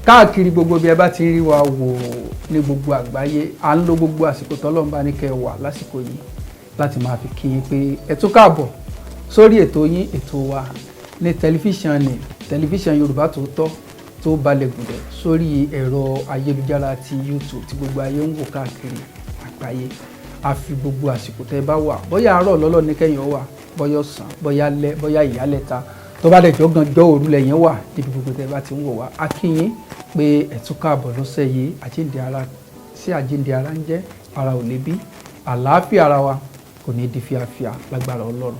Káàkiri gbogbo bí ẹ bá ti ń rí wa wò ní gbogbo àgbáyé, à ń lo gbogbo àsìkò tọ́lọ́run bá ní kẹ́ ẹ wà lásìkò yìí láti máa fi kí yín pé ẹ tún káàbọ̀ sórí ètò yín, ètò wa ní tẹlifíṣàn, ní tẹlifíṣàn Yorùbá Tòótọ́ tó balẹ̀ gùdẹ̀ sórí ẹ̀rọ ayélujára ti YouTube tí gbogbo ayé ń wò káàkiri àgbáyé. A fi gbogbo àsìkò tẹ́ bá wà, bóyá àárọ̀ lọ́lọ́ ní kẹ́yìn ó wà, bóyá ọ̀sán, bóyá alẹ́, bóyá ìyálẹ̀ta, tó bá dẹ̀ jọ́ ganjọ́ òru lẹ́yìn wà, níbi gbogbo tẹ́ bá ti ń wò wá, a kí yín pé ẹ tún káàbọ̀ lọ́sẹ̀ yìí. Àjíǹde ara sí àjíǹde ara ń jẹ́, ara ò lè bí, àlàáfíà ara wa kò ní di fíafíà lágbára Ọlọ́run.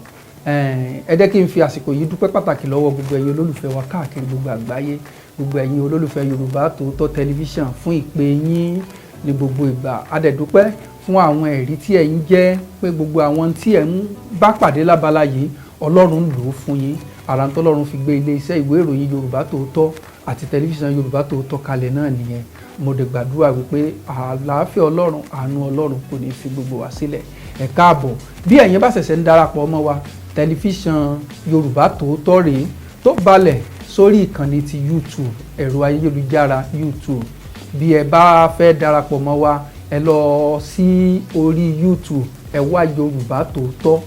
Ẹ jẹ́ kí n fi àsìkò yìí dúpẹ́ pàtàkì lọ́wọ́ gbogbo ẹ̀yin olólùfẹ́ wa káàkiri gbogbo àgbáyé, gbogbo ẹ̀yin olólùfẹ́ Yorùbá Tòótọ́ Tẹlifíṣàn fún ìpè yín ní gbogbo ìgbà. A dẹ̀ dúpẹ́ fún àwọn ẹ̀rí tí ẹ̀ ń jẹ́ pé gbogbo àwọn tí ẹ̀ ń bá pàdé lábala yìí, Ọlọ́run lò ó fún yín. Ara ń tọ́lọ́run fi gbé ilé iṣẹ́ ìwé ìròyìn Yorùbá Tòótọ́ àti tẹlifíṣàn Yorùbá Tòótọ́ kalẹ̀ náà nìyẹn. Mo dẹ̀ gbàdúrà wípé àlàáfíà Ọlọ́run, àánú Ọlọ́run kò ní fi gbogbo wa sílẹ̀. Ẹ káàbọ̀. Bí ẹ̀yin bá ṣẹ̀ṣẹ̀ ń darapọ̀ mọ́ wa, tẹlifíṣàn Yorùbá Tòótọ́ rèé tó balẹ̀ sórí ìkànnì ti YouTube, ẹ̀rọ ayélujára YouTube. Bí ẹ bá fẹ́ darapọ̀ mọ́ wa, ẹ lọ sí orí YouTube, ẹ wá Yorùbá Tòótọ́.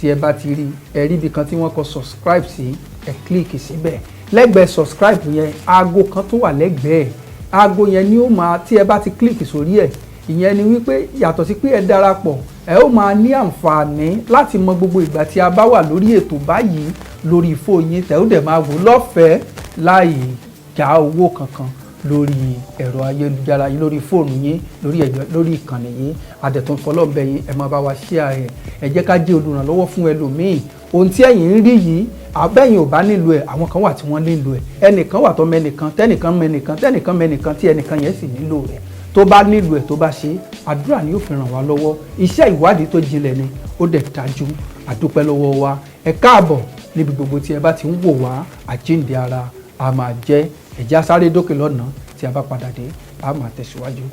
Tí ẹ bá ti rí, ẹ rí ibi kan tí wọ́n kọ subscribe sí, ẹ click síbẹ̀. Lẹ́gbẹ̀ẹ́ subscribe yẹn, aago kan tó wà lẹ́gbẹ̀ẹ́ aago yẹn ni ó máa, tí ẹ bá ti click sórí ẹ̀, ìyẹn ni wípé yàtọ̀ sí pé ẹ darapọ̀, ẹ ó máa ní àǹfààní láti mọ gbogbo ìgbà tí a bá wà lórí ètò báyìí lórí fóònù yín, tẹ́ ó dẹ̀ máa wò lọ́fẹ̀ẹ́ láì já owó kankan lórí ẹ̀rọ ayélujára yín, lórí fóònù yín, lórí ẹ̀rọ, lórí ìkànnì yín. Àdẹ̀tún fọlọ́ọ̀bẹ yín, ẹ máa bá wa share ẹ̀. Ẹ jẹ́ ká jẹ́ olùrànlọ́wọ́ fún ẹlòmíì. Ohun tí ẹ̀yin ń rí yìí, àbẹ́yìn ò bá nílò ẹ̀, àwọn kan wà tí wọ́n nílò ẹ̀. Ẹnìkan wà tó mẹ́nìkan, tẹ́nìkan mẹ́nìkan, tẹ́nìkan mẹ́nìkan, tí ẹnìkan yẹn sì nílò rẹ̀. Tó bá nílò ẹ̀, tó bá ṣe, àdúrà ni yóò fi ràn wá lọ́wọ́. Iṣẹ́ ìwádìí tó jinlẹ̀ ni, ó dẹ̀ dájú. Àdúpẹ́ lọ́wọ́ wa. Ẹ káàbọ̀ níbi gbogbo tí ẹ bá ti ń wò wá. Àjíǹde ara a máa jẹ́. Ẹ̀já sáré dókè lọ́nà. Tí a bá padà dé, a máa tẹ̀síwájú.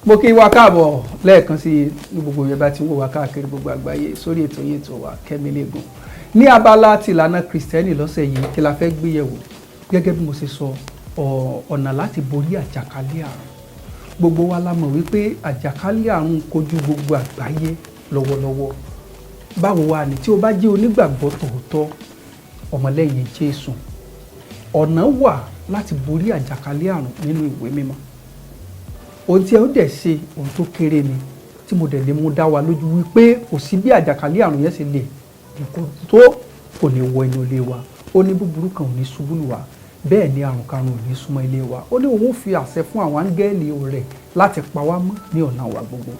Mo kí wa káàbọ̀ lẹ́ẹ̀kan sí ní gbogbo yẹn bá ti ń wò wá káàkiri gbogbo àgbáyé sórí ètò yìí, ètò wa, Kẹ́mílẹ́gùn. Ní abala ti ìlànà Kìrìsìtẹ́nì lọ́sẹ̀ yìí, kí la fẹ́ gbé yẹ̀wò? Gẹ́gẹ́ bí mo ṣe sọ, ọ̀nà láti borí àjàkálẹ̀ àrùn. Gbogbo wa la mọ̀ wípé àjàkálẹ̀ àrùn kojú gbogbo àgbáyé lọ́wọ́lọ́wọ́. Báwo wà ní tí o bá jẹ́ onígbàgbọ́ tòótọ́, ọmọlẹ́yìn Jésù, ọ̀nà wà láti borí àjàkálẹ̀ àrùn nínú ìwé mímọ́. Ohun tí ẹ ó dẹ̀ ṣe, ohun tó kéré ni, tí mo dẹ̀ lè mú dá wa lójú wípé kò sí bí àjàkálẹ̀ àrùn yẹn ṣe lè tó, kò ní wọ inú ilé wa. Ó ní búburú kan ò ní ṣubú lù wá, bẹ́ẹ̀ ni àrùn karùn ò ní súnmọ́ ilé wa. Ó ní òun ó fi àṣẹ fún àwọn áńgẹ́lì rẹ̀ láti pa wá mọ́ ní ọ̀nà wa gbogbo.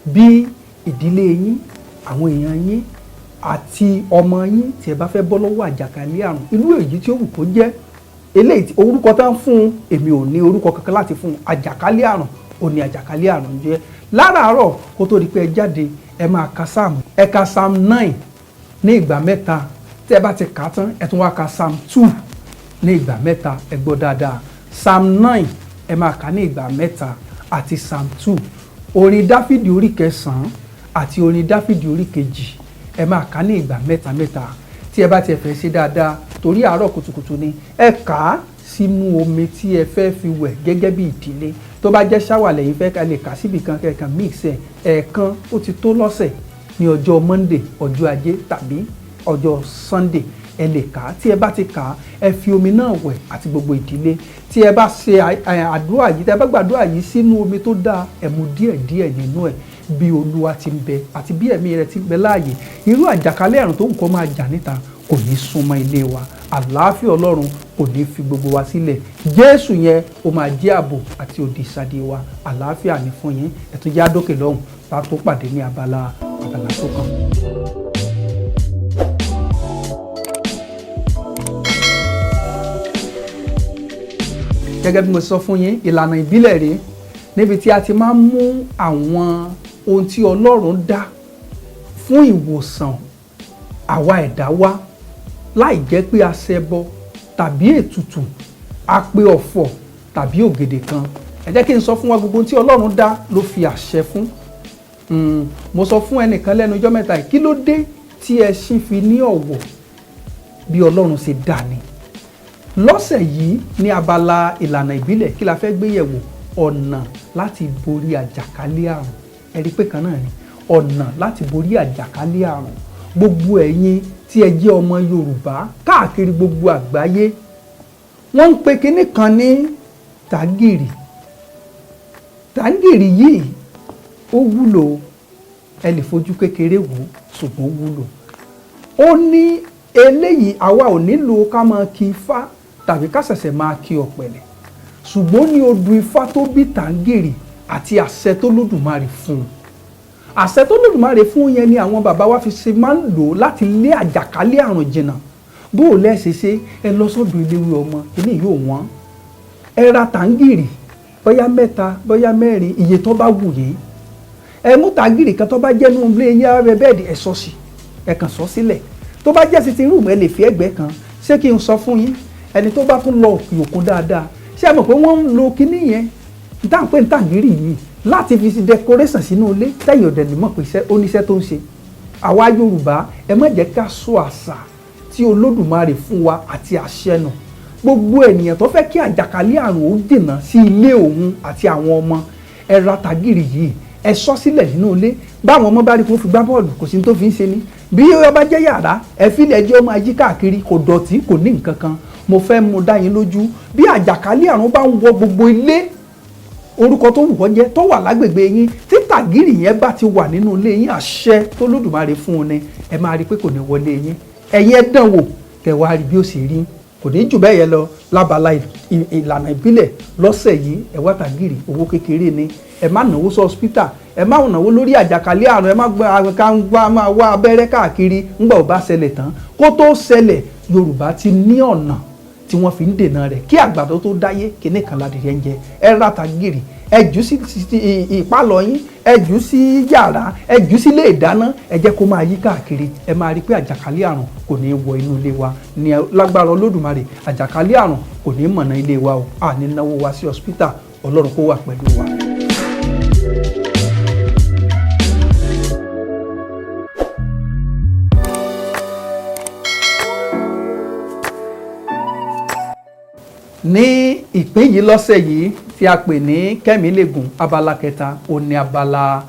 Bí ìdílé yín, àwọn èèyàn yín àti ọmọ yín, tí ẹ bá fẹ́ bọ́ lọ́wọ́ àjàkálẹ̀ àrùn, irú èyí tí ó wù kó jẹ́, eléyìí orúkọ tá ń fún un, èmi ò ní orúkọ kankan láti fún un, àjàkálẹ̀ àrùn ò ní àjàkálẹ̀ àrùn jẹ́. Láràárọ̀ kó tó di pé ẹ jáde, ẹ máa ka psalm. Ẹ ka psalm 9 ní ìgbà mẹ́ta. Tí ẹ bá ti kà á tán, ẹ tún wá ka psalm 2 ní ìgbà mẹ́ta. Ẹ gbọ́ dáadáa: psalm 9, ẹ máa kà ní ìgbà mẹ́ta, àti psalm 2. Orin Dáfídì orí 9 àti orin Dáfídì orí 2, ẹ máa kà ní ìgbà mẹ́ta mẹ́ta. Tí ẹ bá tiẹ̀ fẹ́ ṣe dáadáa, torí àárọ̀ kùtùkùtù ni, ẹ kà á sínú omi tí ẹ fẹ́ fi wẹ̀ gẹ́gẹ́ bí ìdílé. Tó bá jẹ́ shower lẹ́yìn fẹ́ ká lè kà síbi kan, kẹ́ẹ̀kan mix ẹ̀, ẹ̀ẹ̀kan ó ti tó lọ́sẹ̀. Ní ọjọ́ Monday, ọjọ́ Ajé tàbí ọjọ́ Sunday, ẹ lè kà á. Tí ẹ bá ti kà á, ẹ fi omi náà wẹ̀ àti gbogbo ìdílé. Tí ẹ bá ṣe àdúrà yìí, tí ẹ bá gbàdúrà yìí sínú omi tó dáa, ẹ mu díẹ̀ díẹ̀ nínú ẹ̀. Bí Olúwa ti ń bẹ àti bí ẹ̀mí rẹ̀ ti ń bẹ láàyè, irú àjàkálẹ̀ àrùn tó ń kọ́ máa jà níta kò ní súnmọ́ ilé wa. Àlàáfíà Ọlọ́run kò ní fi gbogbo wa sílẹ̀. Jésù yẹn, ó máa jẹ́ ààbò àti odi ìsádi wa. Àlàáfíà ní fún yín. Ẹ tún jẹ́ àdókè lọ́hùn bá tó pàdé ní abala tó kàn. Gẹ́gẹ́ bí mo sọ fún yín, ìlànà ìbílẹ̀ rèé níbi tí a ti máa ń mú àwọn ohun tí Ọlọ́run dá fún ìwòsàn àwa ẹ̀dá wá, láì jẹ́ pé a ṣẹbọ tàbí ètùtù, a pe ọ̀fọ̀ tàbí ògèdè kan. Ẹ jẹ́ kí n sọ fún wa, gbogbo ohun tí Ọlọ́run dá ló fi àṣẹ fún. Mo sọ fún ẹnìkan lẹ́nu ọjọ́ mẹ́ta yìí, kí ló dé Tí ẹṣin fi ní ọ̀wọ̀ bí Ọlọ́run ṣe dá ni. Lọ́sẹ̀ yìí, ní abala ìlànà ìbílẹ̀, kí la fẹ́ gbé yẹ̀wò? Ọ̀nà láti borí àjàkálẹ̀ àrùn. Ẹ rí i pé kan náà ni, ọ̀nà láti borí àjàkálẹ̀ àrùn. Gbogbo ẹ̀yin tí ẹ jẹ́ ọmọ Yorùbá káàkiri gbogbo àgbáyé, wọ́n ń pe kinní kan ní tàgìrì. Tàgìrì yìí, ó wúlò. Ẹ lè fojú kékeré wò ó, ṣùgbọ́n ó wúlò. Ó ní eléyìí, àwa ò nílò ká máa kí ifá tàbí ká ṣẹ̀ṣẹ̀ máa kí ọ̀pẹ̀lẹ̀, ṣùgbọ́n ní odù ifá tó bí tàǹgìrì àti àṣẹ tó lódùmarè fún un. Àṣẹ tó lódùmarè fún yẹn ni àwọn bàbá wa fi ṣe máa ń lò láti lé àjàkálẹ̀ àrùn jìnnà. Bó o lẹ́sẹ̀ ṣe, ẹ lọ sọ́dọ̀ eléwé ọmọ, eléyìí ò wọ́n. Ẹ ra tàǹgìrì, bóyá mẹ́ta, bóyá mẹ́rin, iye tó bá wù yín. Ẹ mú tàǹgìrì kan, tó bá jẹ́ nínú ilé yín, abẹ́ bẹ́ẹ̀dì, ẹ sọ sí, ẹ kàn sọ sílẹ̀. Tó bá jẹ́ sitting room, ẹ lè fi ẹ̀gbẹ́ kan. Ṣé kí n sọ fún yín, ẹni tó bá tún lọ òkè òkun dáadáa, ṣé ẹ mọ̀ pé wọ́n ń lo kinní yẹn dáhùn pé tàǹgìrì yìí láti fi decoration sínú ilé, tẹ̀yìn ọ̀dẹ̀ lè mọ̀ pé oníṣẹ́ tó ń ṣe? Àwa Yorùbá, ẹ má jẹ́ ká sọ àṣà tí Olódùmarè fún wa àti àṣẹ nù. Gbogbo ènìyàn tó fẹ́ kí àjàkálẹ̀ àrùn ó dènà sí ilé òun àti àwọn ọmọ, ẹ ra tàgìrì yìí, ẹ sọ sílẹ̀ nínú ilé. Báwọn ọmọ bá rí kó fi gbá bọ́ọ̀lù, kò sí ní tó fi ń ṣe ni. Bí ó bá jẹ́ yàrá, ẹ fílẹ̀ jẹ́ ó máa yí káàkiri, kò dọ̀tí, kò ní nǹkan kan. Mo fẹ́ mú dá yín lójú, bí àjàkálẹ̀ àrùn bá ń wọ gbogbo ilé, orúkọ tó wù kó jẹ́ tó wà lágbègbè yín, tí tàgìrì yẹn bá ti wà nínú ilé yín, àṣẹ tó lódùmarè fún un ni, ẹ máa rí i pé kò ní wọlé yín. Ẹ̀yin ẹ dán wò, kẹ́ wá rí bí ó sì rí. Kò ní jù bẹ́ẹ̀ yẹn lọ lábala ìlànà ìbílẹ̀ lọ́sẹ̀ yìí. Ẹ wá tàgìrì, owó kékeré ni. Ẹ má náwó sí hospital, ẹ má náwó lórí àjàkálẹ̀ àrùn, ẹ má gbọ́ ká ń gbá máa wá abẹ́rẹ́ káàkiri ńgbà ò bá ṣẹlẹ̀ tán. Kó tó ṣẹlẹ̀, Yorùbá ti ní ọ̀nà tí wọ́n fi ń dènà rẹ̀ kí àgbàdo tó dáyé. Kíní kan ládìrẹ́ ń jẹ. Ẹ ra tàgìrì, ẹ jù sí ìpalọ̀ yín, ẹ jù sí yàrá, ẹ jù sí ilé ìdáná, ẹ jẹ́ kó máa yí káàkiri. Ẹ máa rí i pé àjàkálẹ̀ àrùn kò ní í wọ inú ilé wa ní lágbára Olódùmarè. Àjàkálẹ̀ àrùn kò ní í mọ̀nà ilé wa o. A ní náwó wa sí hospital. Ọlọ́run kó wà pẹ̀lú wa. Ní ìpín yìí lọ́sẹ̀ yìí tí a pè ní Kẹ́mílẹ́gùn, abala kẹta, ó ní abala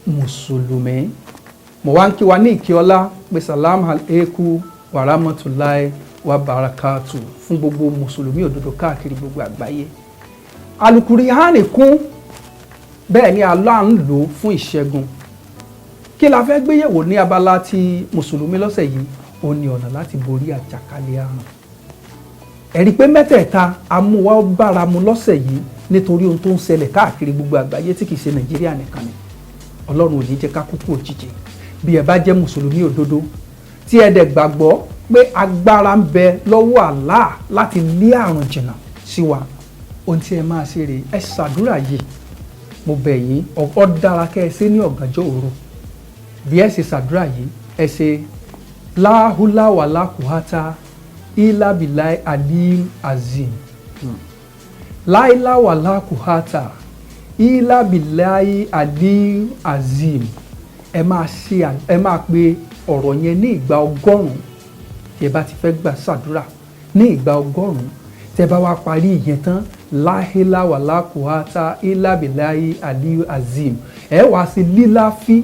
mùsùlùmí. Mo wá ń kí wa ní ìkí ọlá pé salam aleikum warahmatulahi wabarakatu fún gbogbo mùsùlùmí òdodo káàkiri gbogbo àgbáyé. Alukurihani kún bẹ́ẹ̀ ni Allah ń lò fún ìṣẹ́gun. Kí la fẹ́ gbéyẹ̀wò ní abala ti mùsùlùmí lọ́sẹ̀ yìí? Ó ní ọ̀nà láti borí àjàkálẹ̀ àrùn. Ẹ̀rí pé mẹ́tẹ̀ẹ̀ta amúwá bára mu lọ́sẹ̀ yìí nítorí ohun tó ń ṣẹlẹ̀ káàkiri gbogbo àgbáyé, tí kìí ṣe Nàìjíríà nìkan ni. Ọlọ́run ò ní jẹ́ ká kúkú òjijì. Bí ẹ bá jẹ́ mùsùlùmí òdodo tí ẹ dẹ̀ gbàgbọ́ pé agbára ń bẹ lọ́wọ́ Allah láti lé àrùn jìnnà sí wa, ohun tí ẹ máa ṣe rèé. Ẹ ṣàdúrà yìí, mo bẹ̀ yín. Ó dára kẹ́ ẹ ṣe ní ọ̀gànjọ́ òru. Bí ẹ ṣe ṣàdúrà yìí, ẹ ṣe láhùláwàlákùhátà ilabilai alim azim, láìláwàlákùhátà ilabilai alim azim. Ẹ máa ṣe, ẹ máa pe ọ̀rọ̀ yẹn ní ìgbà 100 tí ẹ bá ti fẹ́ gbà ṣàdúrà, ní ìgbà 100. Tẹ́ bá wá parí ìyẹn tán, láhíláwàlákùhátà ilabilai alim azim, ẹ wá sí líláfí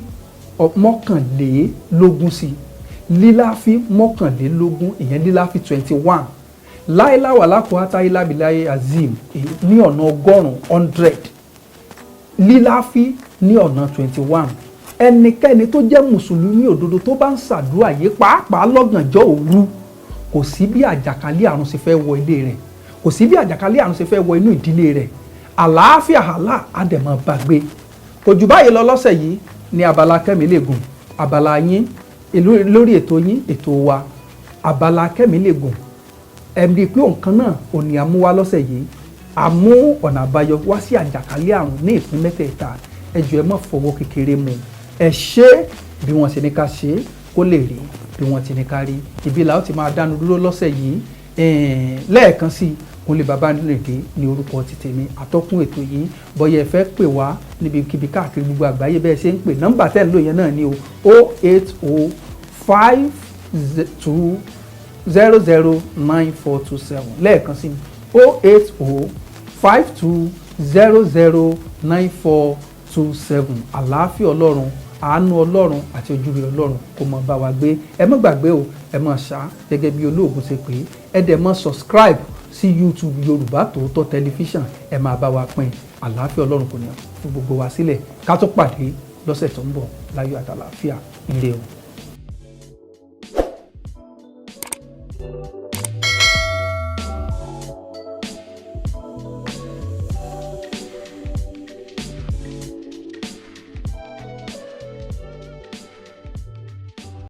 21 sí líláfí 21, ìyẹn líláfí 21. Láìláwàlákùhátà ilabilai azim ní ọ̀nà 100, 100, líláfí ní ọ̀nà 21. Ẹnikẹ́ni tó jẹ́ mùsùlùmí òdodo tó bá ń ṣàdúrà yìí, pàápàá lọ́gànjọ́ òru, kò sí bí àjàkálẹ̀ àrùn ṣe fẹ́ wọ ilé rẹ̀, kò sí bí àjàkálẹ̀ àrùn ṣe fẹ́ wọ inú ìdílé rẹ̀. Àlàáfíà àlá àdẹ̀mọ̀ bàgbé. Kò jù báyìí lọ lọ́sẹ̀ yìí ní abala Kẹ́mílẹ́gùn, abala yín lórí ètò yín, ètò wa, abala Kẹ́mílẹ́gùn. Ẹ rí i pé òǹkan náà ò ní àmúwá lọ́sẹ̀ yìí, àmú ọ̀nà àbáyọ wá sí àjàkálẹ̀ àrùn ní ìpín mẹ́tẹ̀ẹ̀ta. Ẹ jọ̀ọ́, ẹ má fọwọ́ kékeré mu. Ẹ ṣe bí wọ́n ṣe ní ká ṣe é, kó lè rí bí wọ́n ti ní ká rí. Ibi làwọn ti máa dánu dúró lọ́sẹ̀ yìí. Lẹ́ẹ̀kan sí, Kúnlé Babánirìndé ní orúkọ ti tèmi, atọ́kùn ètò yìí. Bọ́yá ẹ fẹ́ pè wá níbikíbi káàkiri gbogbo àgbáyé, bẹ́ẹ̀ ṣe ń pè nọ́mbà tẹ́ ń lò yẹn náà ní o, 080 52009427. Lẹ́ẹ̀kan sí, 08052009427. Àlàáfíà Ọlọ́run, àánú Ọlọ́run àti ojúrere Ọlọ́run kó máa bá wa gbé. Ẹ má gbàgbé o, ẹ máa ṣá gẹ́gẹ́ bí olóògùn ṣe pé ẹ dẹ̀ máa subscribe sí YouTube Yorùbá Tòótọ́ Tẹlifíṣàn. Ẹ máa bá wa pín. Àlàáfíà Ọlọ́run kò ní fún gbogbo wa sílẹ̀. Ká tó pàdé lọ́sẹ̀ tó ń bọ̀ láyọ̀ àtàlàáfíà. Ire o.